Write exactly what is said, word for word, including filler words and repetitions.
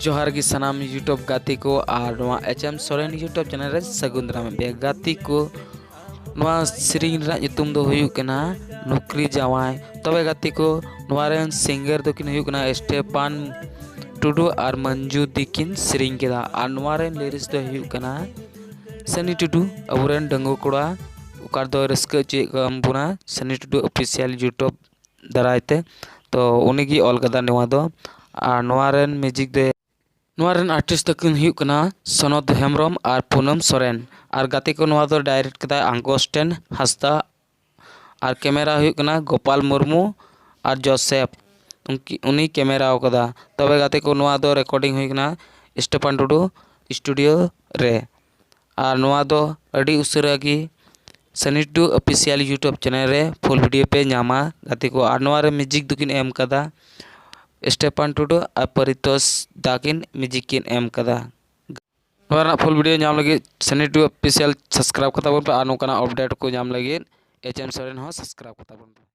ᱡᱚᱦᱟᱨ ᱜᱮ ᱥᱟᱱᱟᱢ YouTube ᱜᱟᱛᱮ ᱠᱚ ᱟᱨ ᱱᱚᱣᱟ H M Soren YouTube channel ᱨᱮ ᱥᱟᱹᱜᱩᱱ ᱫᱟᱨᱟᱢ ᱯᱮ ᱜᱟᱛᱮ ᱠᱚ᱾ ᱱᱚᱣᱟ ᱥᱮᱨᱮᱧ ᱨᱮᱱᱟᱜ ᱧᱩᱛᱩᱢ ᱫᱚ ᱦᱩᱭᱩᱜ ᱠᱟᱱᱟ ᱱᱩᱠᱨᱤ ᱡᱟᱶᱟᱭ᱾ ᱛᱚᱵᱮ ᱜᱟᱛᱮ ᱠᱚ, ᱱᱚᱣᱟ ᱨᱮᱱ ᱥᱤᱝᱜᱟᱨ ᱫᱚᱠᱤᱱ ᱦᱩᱭᱩᱜ ᱠᱟᱱᱟ ᱥᱴᱮᱯᱟᱱ ᱴᱩᱰᱩ ᱟᱨ ᱢᱚᱧᱡᱩ ᱫᱤᱠᱤᱱ ᱥᱮᱨᱮᱧ ᱠᱮᱫᱟ᱾ ᱟᱨ ᱱᱚᱣᱟ ᱨᱮᱱ ᱞᱤᱨᱤᱠᱥ ᱫᱚ ᱦᱩᱭᱩᱜ ᱠᱟᱱᱟ ᱥᱟᱱᱤ ᱴᱩᱰᱩ, ᱟᱵᱚᱨᱮᱱ ᱰᱟᱺᱜᱩᱣᱟᱹ ᱠᱚᱲᱟ, ᱚᱠᱟ ᱨᱮᱫᱚ ᱨᱟᱹᱥᱠᱟᱹ ᱦᱚᱪᱚᱭᱮᱫ ᱠᱟᱱ ᱵᱚᱱᱟ ᱥᱟᱱᱤ ᱴᱩᱰᱩ ᱚᱯᱷᱤᱥᱤᱭᱟᱞ YouTube ᱫᱟᱨᱟᱭ ᱛᱮ᱾ ᱛᱚ ᱩᱱᱤᱜᱮ ᱚᱞ ᱠᱟᱫᱟ ᱱᱚᱣᱟ ᱫᱚ᱾ ᱟᱨ ᱱᱚᱣᱟ ᱨᱮᱱ ᱢᱤᱣᱡᱤᱠ ᱫᱚ, ᱱᱚᱣᱟ ᱨᱮᱱ ᱟᱨᱴᱤᱥᱴ ᱫᱚᱠᱤᱱ ᱦᱩᱭᱩᱜ ᱠᱟᱱᱟ ᱥᱚᱱᱚᱛ ᱦᱮᱢᱵᱨᱚᱢ ᱟᱨ ᱯᱩᱱᱟᱹᱢ ᱥᱚᱨᱮᱱ᱾ ᱟᱨ ᱜᱟᱛᱮ ᱠᱚ, ᱱᱚᱣᱟ ᱫᱚ ᱰᱟᱭᱨᱮᱠᱴ ᱠᱮᱫᱟᱭ ᱟᱝᱜᱚᱥᱴᱮᱱ ᱦᱟᱸᱥᱫᱟ᱾ ᱟᱨ ᱠᱮᱢᱮᱨᱟ ᱦᱩᱭᱩᱜ ᱠᱟᱱᱟ ᱜᱳᱯᱟᱞ ᱢᱩᱨᱢᱩ ᱟᱨ ᱡᱳᱥᱮᱯ, ᱩᱱᱠᱤ-, ᱩᱱᱤ ᱠᱮᱢᱮᱨᱟ ᱟᱠᱟᱫᱟ᱾ ᱛᱚᱵᱮ ᱜᱟᱛᱮ ᱠᱚ, ᱱᱚᱣᱟ ᱫᱚ ᱨᱮᱠᱚᱨᱰᱤᱝ ᱦᱩᱭ ᱠᱟᱱᱟ ᱥᱴᱮᱯᱟᱱ ᱴᱩᱰᱩ ᱥᱴᱩᱰᱤᱭᱳ ᱨᱮ᱾ ᱟᱨ ᱱᱚᱣᱟ ᱫᱚ ᱟᱹᱰᱤ ᱩᱥᱟᱹᱨᱟ ᱜᱮ ᱥᱟᱱᱤ ᱴᱩᱰᱩ ᱚᱯᱷᱤᱥᱤᱭᱟᱞ YouTube ᱪᱮᱱᱮᱞ ᱨᱮ ᱯᱷᱩᱞ ᱵᱷᱤᱰᱤᱭᱳ ᱯᱮ ᱧᱟᱢᱟ ᱜᱟᱛᱮ ᱠᱚ᱾ ᱟᱨ ᱱᱚᱣᱟ ᱨᱮ ᱢᱤᱣᱡᱤᱠ ᱫᱚᱠᱤᱱ ᱮᱢ ᱠᱟᱫᱟ ᱥᱴᱮᱯᱟᱱ ᱴᱩᱰᱩ ᱟᱨ ᱯᱟᱨᱤᱛᱳᱥ ᱫᱟ ᱠᱤᱱ ᱢᱤᱣᱡᱤᱠ ᱠᱤᱱ ᱮᱢ ᱠᱟᱫᱟ᱾ ᱱᱚᱣᱟ ᱨᱮᱱᱟᱜ ᱯᱷᱩᱞ ᱵᱷᱤᱰᱤᱭᱳ ᱧᱟᱢ ᱞᱟᱹᱜᱤᱫ ᱥᱟᱱᱤ ᱴᱩᱰᱩ ᱚᱯᱷᱤᱥᱤᱭᱟᱞ ᱥᱟᱵᱥᱠᱨᱟᱭᱤᱵ ᱠᱟᱛᱟ ᱵᱚᱱ ᱯᱮ ᱟᱨ ᱱᱚᱝᱠᱟᱱᱟᱜ ᱟᱯᱰᱮᱴ ᱠᱚ ᱧᱟᱢ ᱞᱟᱹᱜᱤᱫ ᱮᱪ ᱮᱢ ᱥᱚᱨᱮᱱ ᱦᱚᱸ ᱥᱟᱵᱥᱠᱨᱟᱭᱤᱵ ᱠᱟᱛᱟ ᱵᱚᱱ ᱯᱮ᱾